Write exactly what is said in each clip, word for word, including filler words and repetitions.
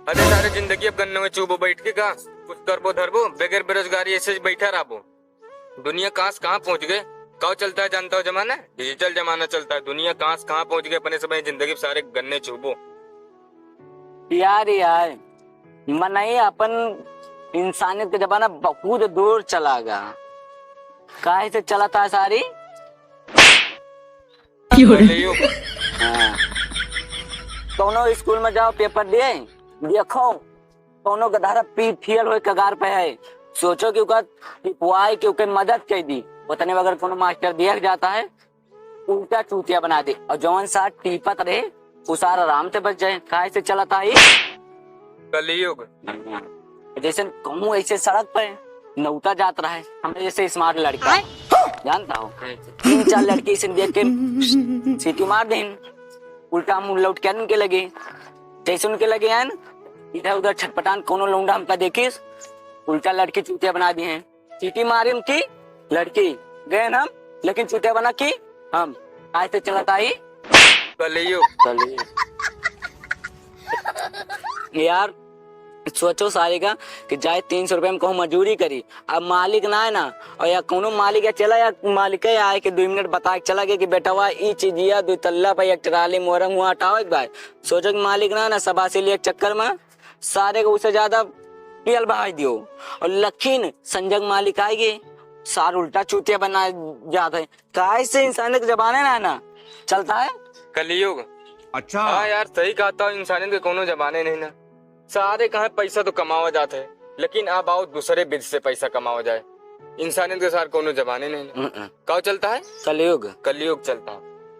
अरे सारे जिंदगी अब गन्नों में चूबो बैठ के का? कुछ करबो धरबो, बगैर बेरोजगारी ऐसे ही बैठा रहबो। दुनिया कहाँ से कहाँ पहुँच गए। का चलता है जानता हो जमाना? डिजिटल जमाना चलता है। दुनिया कहाँ से कहाँ पहुँच गए, अपने समय जिंदगी में सारे गन्ने चूबो। यार, यार, मनई अपन इंसानियत का जमाना बहुत दूर चला गया। काहे से चला था सारी? कलयुग। हाँ। कौनो स्कूल में जाओ, पेपर दिए, देखो, कौनो गधारा पी-, फेल होए कगार पे है, सोचो कि ओकर टिपवाए के ओकर मदद कर दी। उतने में अगर कौनो मास्टर देख जाता है, उल्टा चूतिया बना दे, और जौन सार टीपत रहे, उ सार आराम से बच जाए। काहे से चलत आई? कलयुग। जैसे कहूँ ऐसे सड़क पे नौता जात रहा है, हमरे जैसे स्मार्ट लड़का, जानता हो, तीन चार लड़की से देख के सीटी मार देन, उल्टा मुंह लौट के उनके लगे, जैसे उनके लगे आए ना, इधर उधर छटपटान, कौनो लौंडा हमका देखिस, उल्टा लड़की चूतिया बना दिए हैं। सीटी मारिन की लड़की, गए हम, लेकिन चूतिया बना की हम। आज से चलत आई कलयुग। कलयुग। यार, सोचो सारे का कि जाए तीन सौ रुपये में कहूँ मजूरी करी, अब मालिक ना है ना, और या कौनो मालिक या चला या मालिक है आए के दो मिनट बता के चला गया कि बेटवा ई चीजिया दो तल्ला पे एक ट्राली मोरंग हुआ हटाओ एक बार। सोचो कि मालिक ना है ना, सबासी लिए एक चक्कर में सारे को उसे ज्यादा पियल बहाई दियो। और लखीन संजग मालिक आएगे, सार उल्टा चूतिया बना जात है। काहे से इंसानियत के जमाने ना है ना, चलता है कलयुग। अच्छा। हाँ यार, सही कहता हो, इंसानियत के कोनो जमाने नहीं ना। सारे कहे पैसा तो कमावा जात है, लेकिन अब आओ दूसरे विधि से पैसा कमावा जाए। इंसानियत के सार कोनो जमाने नहीं ना। हम्म। का चलता है? कलयुग। कलयुग चलता है।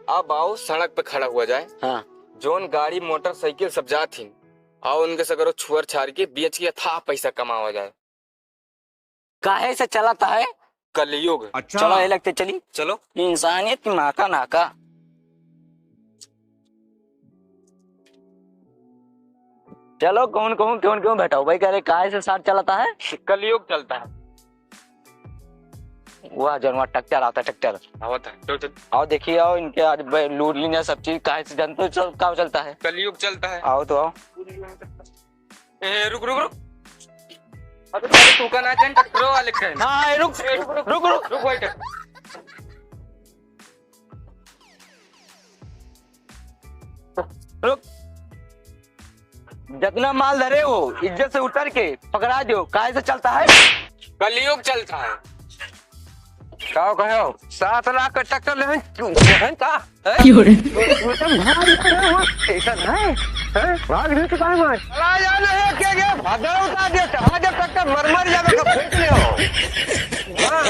अब आओ सड़क पे खड़ा हुआ जाए। हाँ। जोन गाड़ी मोटरसाइकिल सब जात ही, आओ उनके सगरो छुअर छार के बेच के अथाह पैसा कमावा जाए। काहे से चलत है? कलयुग। अच्छा। चलो, ये लगते चली। चलो। इंसानियत की माँ का नाका। चलो, कौन कहूँ, क्यों, क्यों बैठा हो भाई? कह रहे, काहे से सार चलता है? कलयुग चलता है। वाह, जनवा ट्रैक्टर आता है, ट्रैक्टर। आवत है, चल, चल। आओ, देखिए, आओ, इनके आज ब-, लूट लीन सब चीज, काहे से जानते हो, चल, का चलता है? कलयुग चलता है। आओ तो आओ। ए, रुक, रुक, रुक। अबे, साले, तू का ना कहें, ट्रैक्टर वाले कहें। हाँ, हाँ, रुक, ए, रुक, रुक, रुक, रुक। रुक भाई, ट्रैक्टर। रुक। जितना माल धरे हो, इज्जत से उतर के पकड़ा दो। काहे से चलता है? कलयुग चलता है। का कहो? सात लाख का ट्रैक्टर लेहन, लेहन का? हैं? क्यों रे? तो, तो सब भाग रहे हो, स्टेशन है? हैं? भाग नहीं चुका है मैं। चला जा, नहीं, के, के, भागा उतार दिया, चढ़ा दिया ट्रैक्टर, मर, मर जावे का फेंक ले हो। हाँ।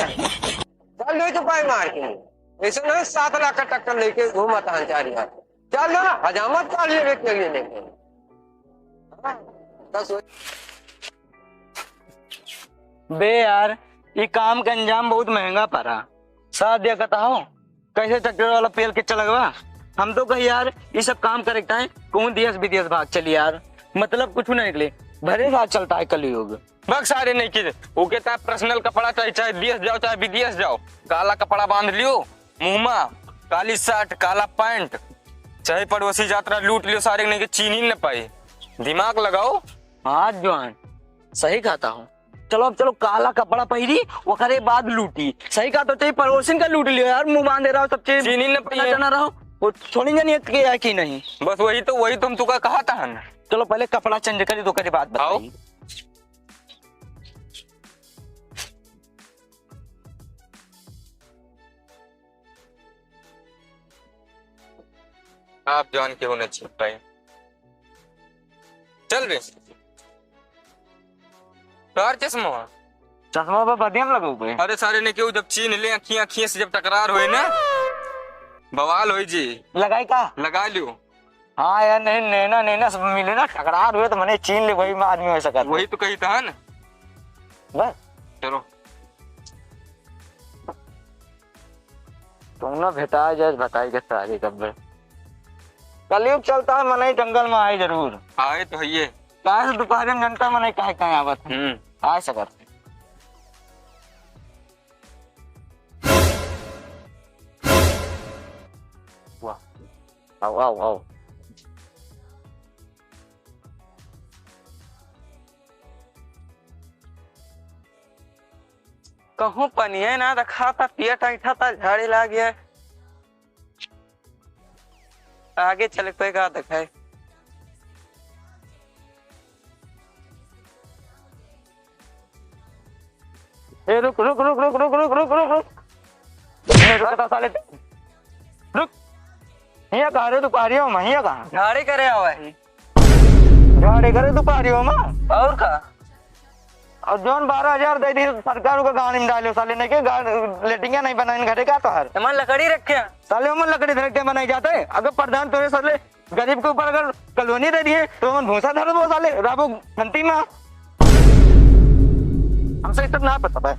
चल नहीं चुका है मार के। ऐसे नहीं सात लाख का ट्रैक्टर लेके घूमत हन चार यार। चल ना, हजामत कर लेवे के लिए लेके। हाँ, दस बे यार, ई काम के अंजाम बहुत महंगा पड़ा। साथ दिया कहता हो, कैसे ट्रैक्टर वाला पेल के चला गवा? हम तो कही यार, ई सब काम करे के टाइम कहूँ देश विदेश भाग चली यार, मतलब कुछ नहीं निकले, भरे साथ चलता है कलयुग। बक सारे नहीं की, ओके ता पर्सनल कपड़ा चाहे, चाहे देश जाओ, चाहे विदेश जाओ, काला कपड़ा बांध लियो, मुँह मा काली शर्ट, काला पैंट, चाहे पड़ोसी जात रहा लूट लियो, सारे नहीं के चीन्ही न पाई। दिमाग लगाओ। हाँ जवान, सही कहता हूँ। चलो अब चलो, काला कपड़ा पहिरी, ओकरे बाद लूटी। सही कहता हूँ, चाहे पड़ोसिन का लूट लियो यार, मुँह बांधे रहो, सब चीज चीन्ही न पाई। चना रहो, वो छोड़ी जानी है कि, है कि नहीं। बस वही तो, वही तो हम तुका कहा था ना। चलो पहले कपड़ा चेंज करी, तो ओकरे बाद आओ। बताई। आप जान के होने छिप पाए। चल बे। तार चश्मा। चश्मा बा बदियम लगो बे। अरे सारे ने केहू जब चीन्ह ले, अखियां, अखियां से जब टकरार होए ना, बवाल होई जी। लगाई का? लगा लियो। हाँ यार, नहीं, नैना, नैना सब मिले ना, टकरार हुए तो मने चीन्ह ले, वही में आदमी हो सकत है। वही तो कही था ना। बस। चलो। तुम ना भेटा जाए, बताई के सारी कब्बे। कलयुग चलता है, मनई जंगल में आए जरूर। आए तो है ये। काहे से दोपहर में जनता मनई काहे, काहे आवत है? हम्म। आ सकत है। वाह। आओ, आओ, आओ। कहूँ पनिया ना रखा था, पेट ऐठा था, झाड़ी लाग गया। आगे चल के का देखाए। ए, रुक, रुक, रुक। ए, रुक, तो साले। रुक। हियाँ कहाँ रे, दुपहरियो में, हियाँ कहाँ? झाड़ी करे आवा है। झाड़ी करे दुपहरियो में? और का? और जौन बारह हजार दे दी सरकार को गाड़ी में डालो साले, नहीं के गा-, लेटिंग नहीं बनाइन घरे का तोहर। एमन लकड़ी रखे हैं। साले ओमन लकड़ी धर के बनाई जाते। अगर प्रधान तोरे साले गरीब के ऊपर अगर कॉलोनी दे दिए तो ओमन भूसा धर दो साले, राबो घंटी में। हमसे ई सब ना पता बा।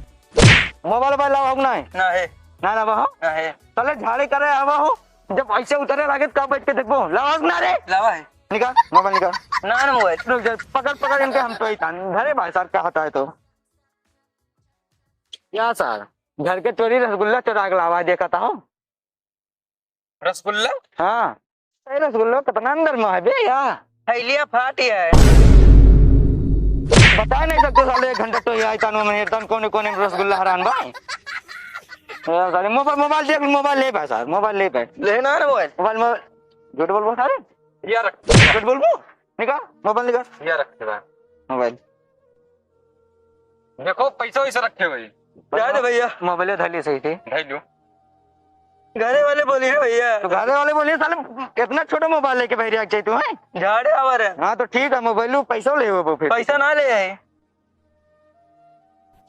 मोबाइल, मोबाइल लावा हो ना है? ना है। ना लावा हो? ना है। साले झाड़ी करे आवा हो, जब ऐसे उतरे लागे तब बैठ के देखबो। लावा हो ना रे? लावा है। निकाल, मोबाइल निकाल। ना, ना मोबाइल। रुक जा, पकड़, पकड़ इनके, हम तो ही तान। धरे भाई साहब, क्या होता है तो? क्या सर, घर के चोरी रसगुल्ला चोरा के लावा, देखा था हो? रसगुल्ला? हाँ। अरे रसगुल्ला कितना अंदर में है बे, या? थैलिया फाटी है। बता नहीं सकते साले, एक घंटा तो ये आई तान में, तन कोने कोने में रसगुल्ला हरान बा। ए, साले मोबाइल, मोबाइल देख, मोबाइल ले भाई साहब, मोबाइल ले भाई। लेना है ना मोबाइल? मोबाइल, मोबाइल। झूठ बोलबो सारे? या रख। झूठ बोलबो? निकाल, मोबाइल निकाल। या रख दे भाई। मोबाइल। देखो, पैसा वैसा रखे हुए। जा दे भैया। मोबाइल धैली सही थे। भाई लो। घरे वाले बोली है भैया। तो घरे वाले बोली है, साले इतना छोटा मोबाइल लेके बहरिया के चाहिए तू, हैं? झाड़े आवर है। हाँ, तो ठीक है, मोबाइल लो, पैसा ले वो फिर। पैसा ना ले आए।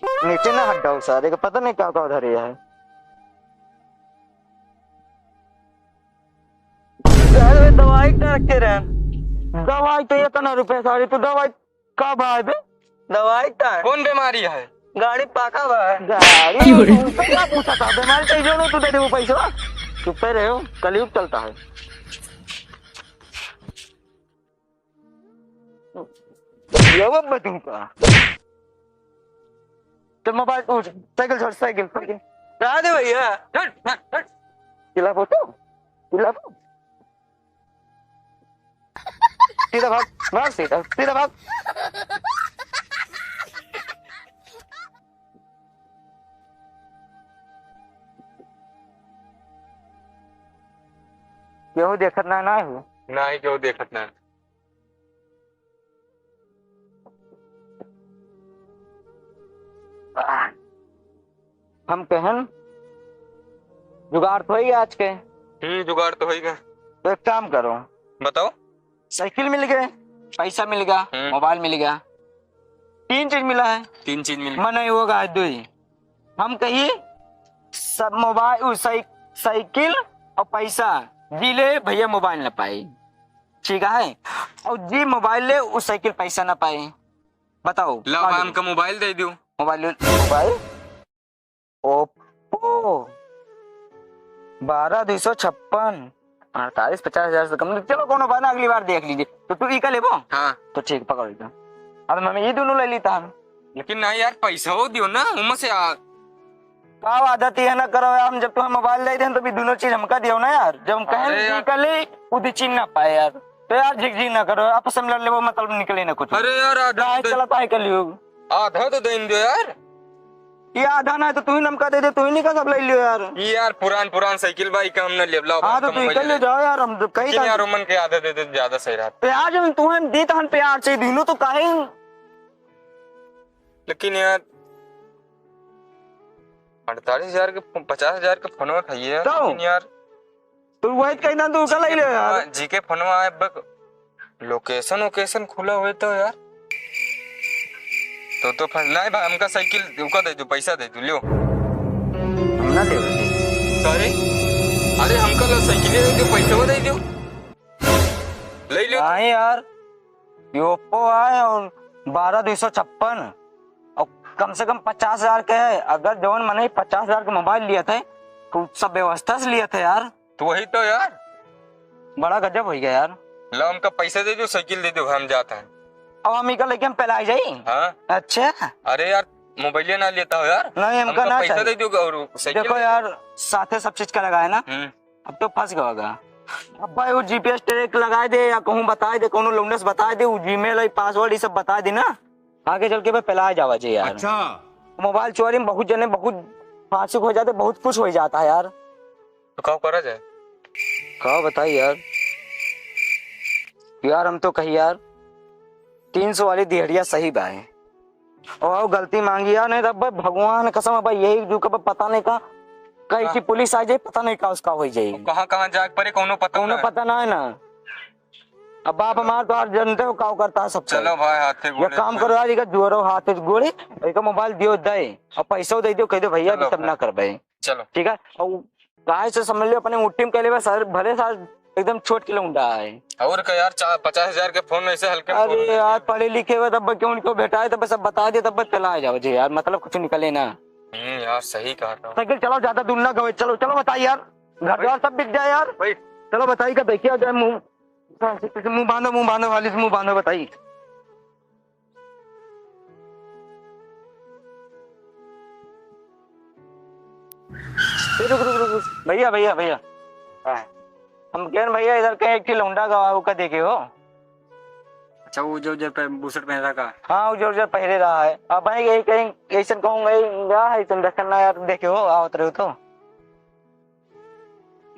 नीचे ना हट जाओ सारे, को पता नहीं का का उधर ही है। सारे दवाई का रखे रहे। दवाई तो इतना रुपया सारे, तो दवाई का भाई बे? दवाई का? कौन बीमारी है? गाड़ी पाका बा। गाड़ी? क्यों रे? तुमसे क्या पूछा था? बीमारी चाहिए हो तो दे दे वो पैसा। चुप रहे हो, कलयुग चलता है। ये वो बतूं का? तो मोबाइल, ओ, साइकिल छोड़, साइकिल, साइकिल। कहाँ दे भैया? हट, हट, हट। चिल्ला फोटो? चिल्ला फोटो? सीधा भाग, भाग सीधा, सीधा भाग। केहू देखत ना, ना हो। नाही, केहू देखत ना। हम कहन, जुगाड़ तो होई आज के। हम्म, जुगाड़ तो होई गा। तो एक काम करो। बताओ। साइकिल मिल गए, पैसा मिल गया, हम्म। मोबाइल मिल गया, तीन चीज मिला है। तीन चीज मिल गया। मने होगा आज दुई। हम कही सब मोबाइल, उ साइ-, साइकिल और पैसा, जी ले भैया मोबाइल ना पाई, ठीक है, और जी मोबाइल ले, उ साइकिल पैसा ना पाई। बताओ, लाओ, का भाई, करी? हमका मोबाइल दे दो। मोबाइल, मोबाइल? ओप्पो बारह दुई सौ छप्पन, अड़तालीस पचास हजार से कम नहीं। चलो, कोनो बात ना, अगली बार देख लीजिए। तो तू ई का लेबो? हाँ। तो ठीक, पकड़ लो। अब हम ई दोनों ले लीता हम। लेकिन ना यार, पैसा वो दियो ना, उमा से आ। का आदत ये ना करो यार, हम जब तुम्हें मोबाइल दे दें तो भी दोनों चीज हमका दियो ना यार। जब हम कहें अरे ई यार। का ले, उदी चीज ना पाए यार। तो यार झिक झिक ना करो, आपस में लड़ लेबो, मतलब निकले ना कुछ। अरे यार, आधा काहे तो चलता है कलयुग? आधा तो देन दो यार। ये आधा ना है तो तू ही नमका दे दे, तू ही निका सब ले लियो यार। ये यार पुरान पुरान साइकिल बा, ई का हम ना लेब, लाओ, हाँ, तो हम तू ही मोबाइल कर ले ले। जाओ यार, हम तो कहीं लेकिन यार, उमन के आधा दे दे, ज्यादा सही रहत। प्यार हम तुम्हें दी तहन प्यार से दिनो तो काहे? लेकिन यार, अड़तालीस हजार के, पचास हजार के फोनवा खाइए यार, तो? लेकिन यार, तू वही कहीं ना, तू कल ही ले यार। जी के फोनवा आए बक, location वोकेशन खुला हुए तो यार। तो, तो फंस, नहीं भाई, हमका साइकिल, उका दे दो, पैसा दे दो, लियो। हम ना लेवे। अरे, अरे, हमका लो साइकिल दे दो, पैसा दे दो। ले लियो। नहीं यार, ये ओप्पो है और बारह दुई सौ छप्पन और कम से कम पचास हजार के है। अगर जवन मनई पचास हजार के मोबाइल लिया था, तो सब व्यवस्था से लिया था यार। तो वही तो यार। बड़ा गजब हो गया यार। लो, हमका पैसा दे दो, साइकिल दे दो, हम जाता है। अब हम इका लेके हम पहला आ जाई। हाँ। अच्छा। अरे यार, मोबाइल ना लेता हो यार। नहीं, हमका हमका ना पैसा चाहिए। दे दो और साइकिल देखो दे दो। यार, साथे सब चीज का लगा है ना। हम्म। अब तो फंस गवा गा। अब भाई वो G P S track लगा दे या कहूँ बता दे, कोनो लौंडस बता दे, वो Gmail है, password ये सब बता दे ना। आगे चल के भाई पहला आ जावा जी यार। अच्छा। मोबाइल चोरी में बहुत जने बहुत फांसी हो जाते, बहुत कुछ हो जाता है यार। तो का करा जाए? का बताई यार, यार हम तो कही यार, तीन सौ वाली दिहड़िया सही बा है। और गलती मांगी यार, नहीं तो अब भगवान कसम, अब यही दुख, अब पता नहीं का, कहीं की हाँ। पुलिस आ जाए, पता नहीं का उसका हो जाए। अब कहाँ कहाँ जाके पड़े, कौनो पता कौनो ना। पता ना है ना। अब बाप हमार तो यार जानते हो का करता है सब। चलो भाई, हाथे ये गोड़े काम पे। करो यार, इका जोड़ो हाथे गोड़े, इका मोबाइल दियो दे, और पैसो दे दियो, कह दो भैया, चलो अभी सब भाई। ना करबे। चलो। ठीक है, और काहे से समझ लियो, अपने मुट्ठी में कह लेबे सर, भले सार एकदम छोट के लौंडा है। और का यार, चा-, पचास हजार के फोन ऐसे हल्के में अरे फोन यार, पढ़े लिखे हुए तब क्यों उनको भेटाए, तब सब बता दिया, तब चला जाओ जी यार, मतलब कुछ निकले ना। हम्म, यार सही कहा था। साइकिल चलाओ, ज्यादा दूर ना गवे, चलो, चलो बताइए यार, घर भाई। द्वार सब बिक जाए यार। भाई। चलो बताइए, का देखिए जाए मुंह, मुंह बांधो, मुंह बांधो, हाली से मुंह बांधो, बताइए। ए, रुक, रुक, रुक, रुक। भैया, भैया, भैया। हाँ। हम कहेन भैया, इधर कहीं एक ठे लौंडा गवा, ओका देखे हो? अच्छा, वो जो, जो पे-, बुशर्ट पहन रहा का? हाँ, वो जो, जो पहने रहा है। अब भाई, यही कहीं, ऐसन कहूँगा, यही रहा है, तुम देखन ना यार, देखे हो, आवत रहे हो तो।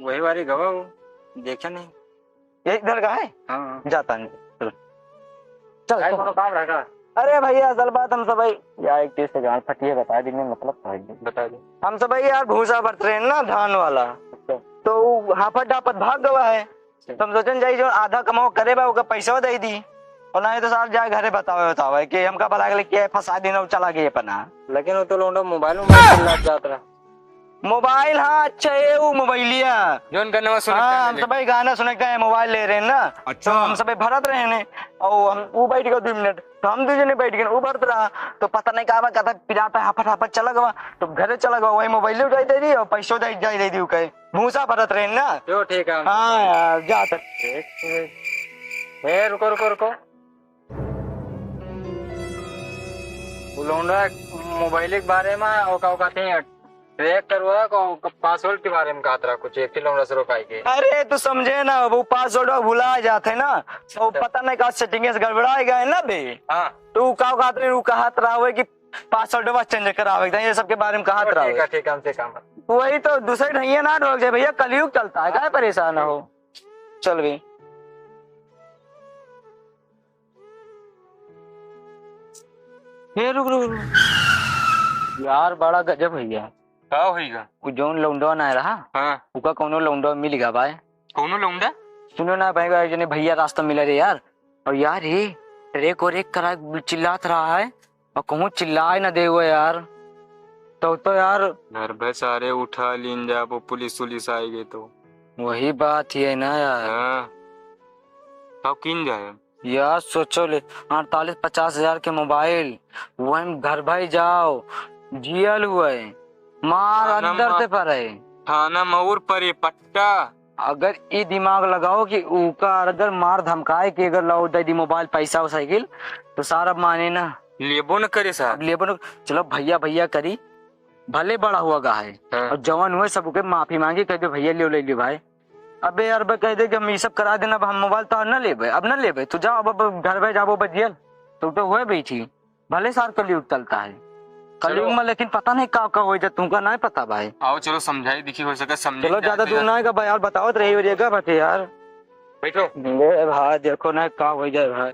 वही वाली गवा हो, देखे नहीं। ये इधर का है? हाँ, हाँ। जाता नहीं। चल। चल, भाई, चल। कोनो काम रहा का? अरे भैया, असल बात हम सब भाई, या एक चीज से जान फटी है, बता दी मैं, मतलब, भाई। बता दे। हम सब भाई यार, भूसा भरत रहे ना, धान वाला। अच्छा। तो वो हाफत डाफत भाग गवा है। अच्छा। तो हम सोचन जाई, जो आधा कमाओ करे बा, ओकर पैसा दे दी। और नहीं तो साहब जाए घरे बतावे, बतावे कि हमका भला के लिए फंसा दिन और चला गए अपना। लेकिन वो तो लौंडा मोबाइल, मोबाइल लग जात रहा। मोबाइल, हाँ, अच्छा, ये वो मोबाइलिया। जौन गाना सुनत हाँ, रहे हम ने। सब भाई गाना सुने का है, मोबाइल ले रहे हैं ना। अच्छा। तो हम सब भरत रहे ने, और हम, वो बैठ गए दो मिनट, तो हम दो जने बैठ गए, वो भरत रहा, तो पता नहीं का बा, कहता पिराता है, हाफत हाफत चला गवा, तो घरे चला गवा, वही मोबाइल उठाई दे दी और पैसों दे, जाई दे दी, कहे भूसा भरत रहे ना। जो ठीक है। हाँ यार, जा तक। एक मिनट। ए, रुको, रुको, रुको। वो लौंडा मोबाइल के बारे में, ओका, ओका थे, ट्रैक करवा को, को पासवर्ड के बारे में कहत रहा कुछ, एक ठे लौंडा से रोकाई के। अरे, तू समझे ना, वो पासवर्ड भुला जाते ना, तो अच्छा। पता नहीं का सेटिंग से गड़बड़ा गया है ना बे। हाँ। तो वो का कहत रहे, वो कहत रहा हुए कि पासवर्ड बस चेंज करावे के, ये सब के बारे में कहत चलो, रहा ठीक हुए। है, ठीक है, हमसे काम है। वही तो, दूसरे ढैया ना ढोक जाए भैया, कलयुग चलता है, काहे परेशान हो? चल बे। ए, रुक, रुक, रुक। यार, बड़ा गजब भैया। का होइगा? उ जौन लौंडवा ना रहा, हाँ। उका कौनो लौंडवा मिल गा भाई। कौनो लौंडा? सुनो ना भाई, भाई, जने भैया रास्ता मिला रे यार। और यार, ये ट्रैक और एक करा चिल्लात रहा है और कहूँ चिल्लाए ना दे हुआ यार। तो, तो यार। घर भे सारे उठा लीन जाबो, पुलिस उलिस आएगी तो। वही बात ही है ना यार। हाँ। तब किन जाए? यार सोचो ले, अड़तालीस पचास हजार के मोबाइल, वही में घर भाई जाओ, जियल हुए, मार थाना अंदर मा-, से पड़े। थाना मऊर परे पट्टा। अगर ई दिमाग लगाओ कि उका अगर मार धमकाए के अगर लाओ दे दी मोबाइल, पैसा और साइकिल, तो सारा माने ना। लेबो न करे साहब। अब लेबो न, चलो भैया भैया करी, भले बड़ा हुआ गा है, हाँ। और जवान हुए सबके माफी मांगी, कह दो भैया लियो, ले लियो भाई। अबे यार, बे कह दे कि हम ई सब करा देना, अब हम मोबाइल तो न लेबे, अब न लेबे, तू जा, अब, अब घर में जाबो बजियल, तू तो हुए बैठी। भले सार कलयुग चलता है, कलयुग चलो। में लेकिन पता नहीं का, का हो जाए, तुमका नहीं पता भाई। आओ चलो समझाई देखी, हो सके समझे चलो, जाए ज्यादा तो दूर यार। ना है का भाई, यार बतावत रही हो रे, का बात है यार। बैठो। ए भाई, देखो ना का हो जाए भाई।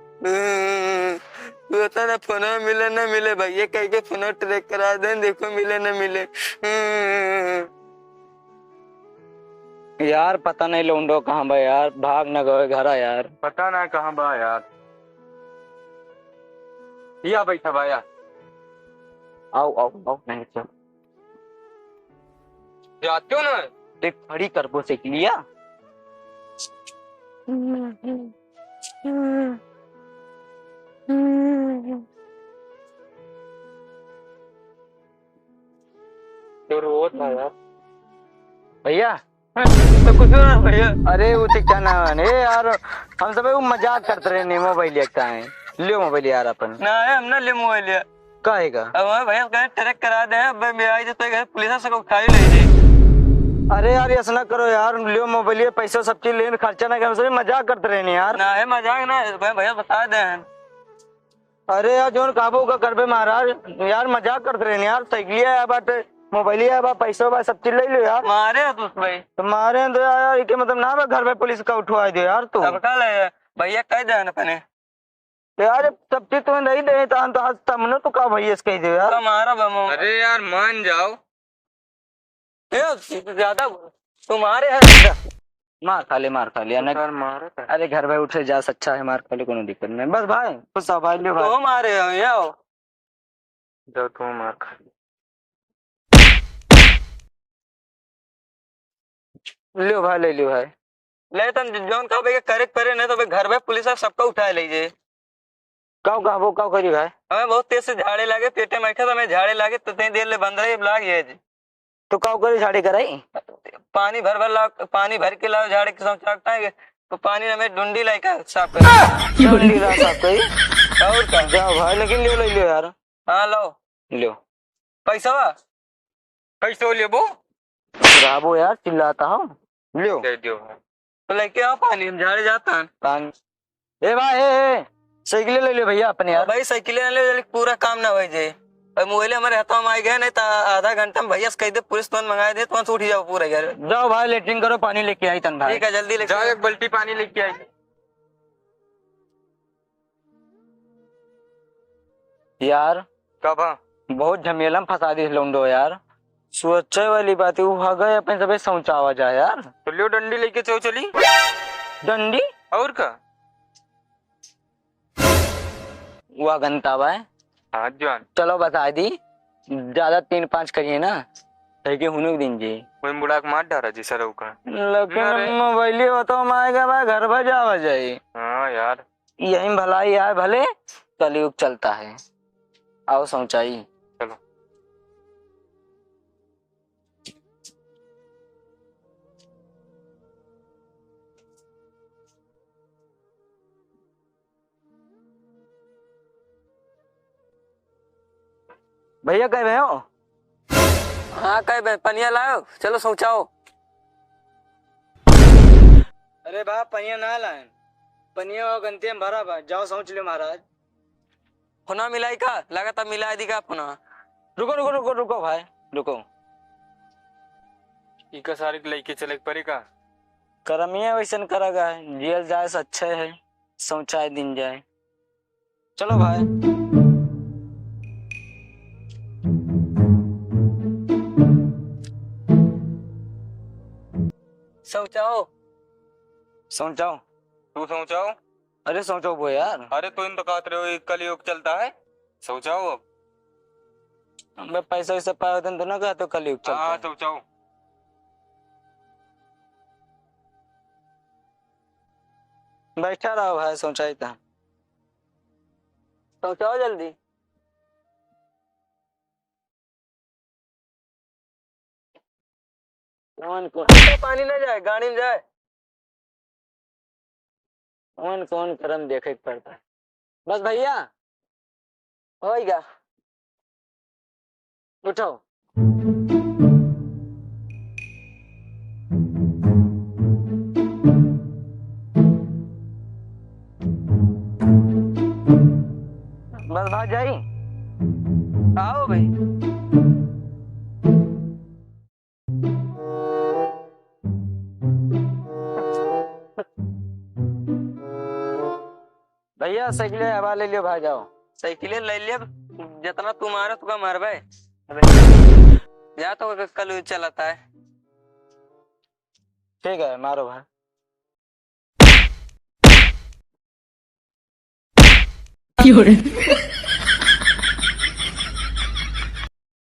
पता ना फोन मिले ना मिले भाई, ये कह के फोन ट्रैक करा दे, देखो मिले ना मिले। यार, पता नहीं लौंडो कहाँ बा यार, भाग न गए घरा यार। पता ना कहाँ बा यार। या बैठा बा यार। आओ, आओ, आओ, नहीं, चल। जाते हो ना? देख, खड़ी करबो से लिया। तो रोत है यार। भैया, तो कुछ ना भैया। अरे, वो तो क्या नाम है? ए यार, हम सब वो मजाक करते रहे ने, मोबाइल एक है। लियो मोबाइल यार अपन। ना है, हम ना ले मोबाइल यार। काहे का? अब हमारे भैया कहे ट्रैक करा दे, अब मैं आई तो घर पुलिस से को उठाई ले जी। अरे यार, ऐसा ना करो यार, लियो मोबाइल, ये पैसा सब चीज लेन, खर्चा ना करो, सब मजाक करते रहे ने यार। ना है मजाक ना, भैया, भैया बता दे। अरे यार, जौन कहबो का करबे महाराज। यार, मजाक करत रहे यार, साइकिलिया आया बाटे, मोबाइलिया आया बा, पैसा बा, सब चीज ले लियो यार। मारे हैं तुस भाई। तो मारे हैं तो यार, यार, इके मतलब ना बा घर पे पुलिस का उठवाए दे यार तू। अब का ले भैया, कह दे न अपने। तो यार, सब चीज तुम्हें नहीं दे, तो हम तो आज सामने तो का भैया से कह दे यार। तो मारा बा मो। अरे यार, मान जाओ। ए, ज्यादा बोल। तुम्हारे है। मार खा ले, मार खा ले, या तो ना। सर मारा था। अरे घर भाई उठे जा, अच्छा है, मार खा ले, कोनो दिक्कत नहीं। बस भाई, खुश रहो भाई, ले भाई। तो मारे हो, ये हो। जाओ, तुम मार खा ले। लियो भाई, ले लियो भाई। ले तन जौन का बे करे के परे, नहीं तो बे घर में पुलिस आ सबका उठाए ले जे। काऊ कहबो, काऊ करी भाई? हमें बहुत तेज से झाड़े लागे, पेटे में आइखा तो हमें झाड़े लागे, तो तनी देर ले बंद रहे, अब लाग जाए जी। तो काऊ करी झाड़े कराई? पानी भर भर लाओ, पानी भर के लाओ झाड़े के साथ चाकता है, तो पानी में डुंडी लाइका साफ कर। डुंडी ला साफ करी। और का? जाओ भाई, लेकिन लियो, ले लियो यार। हाँ, लाओ। लियो। पैसा बा? कैसे लेबो? रहबो यार, चिल्लाता हो। लियो। दे दियो भाई। तो लेके आओ पानी, हम झाड़े जाता है। पानी। ए भाई, ए, ए, साइकिल ले लियो भैया अपने यार। भाई, साइकिल ले ले, पूरा काम ना हो जाए। भाई, मोबाइल हमारे हाथों में आ गया, नहीं तो आधा घंटा में भैया से कह दे, पुलिस तुरंत मंगा दे, तुरंत उठ जाओ पूरा यार। जाओ भाई, लेटरिन करो, पानी लेके आई तन भाई। ठीक है, जल्दी लेके जाओ, आओ। एक बाल्टी पानी लेके आई। यार, का भा? बहुत झमेला में फंसा दी लौंडो यार। सोचे वाली बात है, वो हगए अपन सबे शौचावा जाए यार। तो लियो डंडी लेके चलो चली। डंडी? और का? वो गंता बा है। हाँ, जवान। चलो बता दी, ज्यादा तीन पाँच करिए ना, कह के हुनुक दिन जी। वही मुड़ा के मार डारा जी सर का। लेकिन अरे। मोबाइल बताओ माएगा बा घर पर जावा जाए। हाँ यार। यही में भलाई यार, भले कलयुग चलता है। आओ सौंचाई। चलो। भैया, कहे भैया हो? हाँ, कहे बे, पनिया लाओ, चलो शौचाओ। अरे बा, पनिया ना लाएन, पनिया वो गंते में भरा बा, जाओ शौच ले महाराज। फोना मिलाई का? लागत अब मिलाई दी का फोना? रुको, रुको, रुको, रुको भाई, रुको। इका सारी के लइके चले के पड़ी का? करमिया वैसन करा गा है, जियल जाए से अच्छे है, शौचाए दिन जाए। चलो भाई। शौचाओ। शौचाओ। तू शौचाओ। अरे शौचाओ बो यार। अरे तू इन तो कहत रहे हो, ये कलयुग चलता है। शौचाओ अब। अबे पैसा वैसा पाए होते तो ना कहते कलयुग चलता हाँ, है। शौचाओ। बैठा रहो भाई, शौचाई था। शौचाओ जल्दी। कौन कौन? पानी ना जाए, गाड़ी में जाए। कौन कौन करम देखे के पड़ता है। बस भैया, होइगा। उठो। बस भाग जाई। आओ भाई। भैया, साइकिल हवा ले लियो, भाग जाओ। साइकिल ले लियो, जितना तू मारो, तुका मारबे। अबे, जा तो कल चलाता है। ठीक है, मारो भाई। क्यों रे?